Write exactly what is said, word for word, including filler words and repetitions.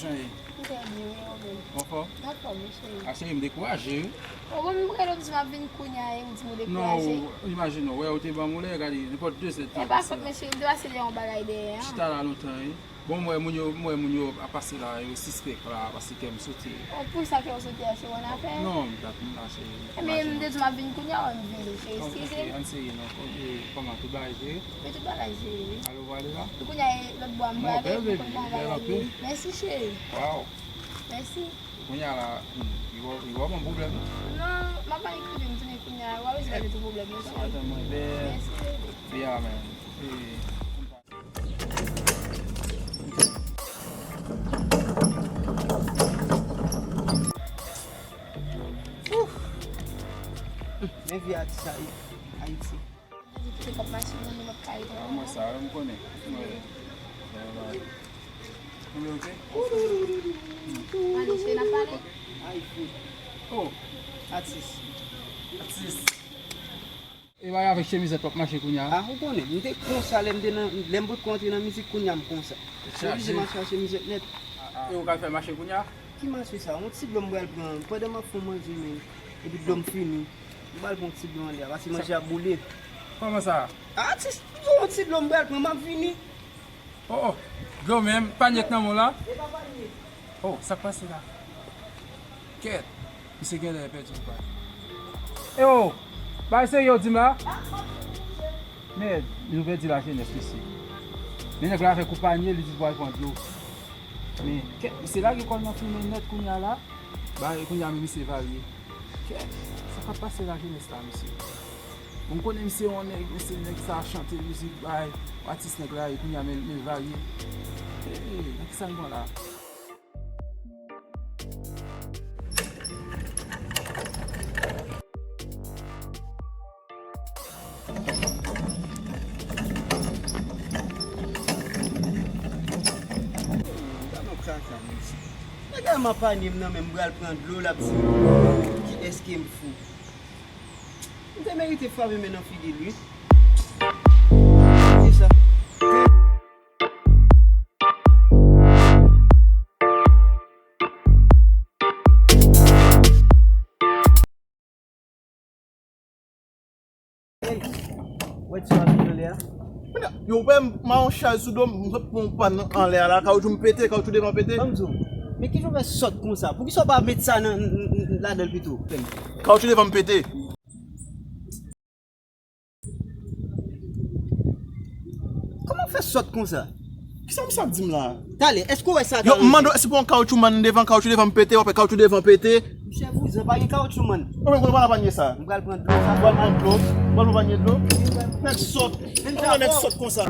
Jan ye? M trè byen, wi, ou menm? Anfòm? Anfòm, wi, cheri. A, cheri, m dekouraje, wi. O, bon, m rele w, m di m ap vin kounye a, e ou di m ou dekouraje. Non, ou, imajine w, wè, ou te ban m, ou lè, gade, nenpòt de zè tan. E pa fòt mwen, cheri, m te pase lè yon bagay dèyè, an. Chita la lontan, wi. Bon, m wè moun yo, m wè moun yo ap pase la, yo sispèk la, paske kè m sote. O, pou sa kè w sote a, cheri, w annafè? Non, m t ap vin la, cheri. Ebyen, m te di w m ap vin kounye a, wè m vini, cheri, eskize m. Ok, ann serye non. Kòman, tout bagay jere? Wi, tout bagay jere, wi. Alo, vwale la? Kounye a, e lòt bò a m prale, m konn travay la ye. Mèsi, cheri. Waw. Mèsi. Kounye a la, hmm, li wè, li wè ban pwoblèm. Non, m ap pale krive m tounen kounye a, w ap eseye rezoud pwoblèm yo, cheri. Sa va tann mwen bèl. Mèsi, bebe. Yeah, man. Ouf! Men vi atis Ayiti. Ayiti. Kite kòb machin nan, nou p ap ka rete. Ah, mwen sa, m konnen. Mwen, mwen, mwen. Mwen, ok? Ale, cheri, n ap pale. Ay, fout. Oh. Atis. Atis. E bay avèk chemizèt w ap mache kounye a? Ah, ou konnen, m te konsa lè m te nan, lè m potko antre nan mizik, kounye a m konsa. M oblije mache ak chemizèt nèt. E ou ka fè mache kounye a? Ki mache sa? Yon ti dlo m pral pran pandan m ap fè manje, men. Epi dlo m fini. M pral pran yon ti dlo anlè a, paske manje a boule. Kòman sa? Atis, yon ti dlo m pral pran, m ap vini. Oh, oh. Dlo menm, panye k nan men w la? E pa panye. Oh, sa k pase la? Kèt. Misye genlè pèdi yon bagay. E oh, bagay serye w di m la? Mèd, nou pèdi lajenès, mesye. Men nèg la avèk yon panye, li di l pral pran dlo. Men, kèt, misye lage kò l nan fimen nèt kounye a la. Bagay kounye a, men misye varye. Kèt, sa k ap pase lajenès la, mesye? Bon, m konnen misye yon nèg, mesye nèg sa chante mizik bay, atis nèg la, e kounye a men, men l varye. Hey, nan kisa n pran la? Gade yon kaka, mesye. Nèg la m ap panye m nan men m pral pran dlo, l ap di ki èske m fou. M te merite frape men nan figi l, wi. Kisa? Hey, wè ti bagay anlè a? Yo, wè m, m a yon chay sou do m, m sot pran yon pàn anlè a la, kawoutchou m pete, kawoutchou devan pete. Ban m di w, men kijan w fè sòt konsa? Poukisa w pa met sa nan, n-, n-, n-, ladan l pito? Kawoutchou devan m pete. Kòman w fè sòt konsa? Kisa misye ap di m la? Talè, èske w wè sa? Yo, m mande w, si pran yon kawoutchou, man, devan, kawoutchou devan m pete, w ap wè kawoutchou devan pete. Misye vouzan, pa gen kawoutchou, man. Ou menm, ou pa nan panye sa? M pral pran dlo sa. Ou pral pran dlo? Ou pral pran panye dlo? Nèg sòt. Kòman nèg sòt konsa?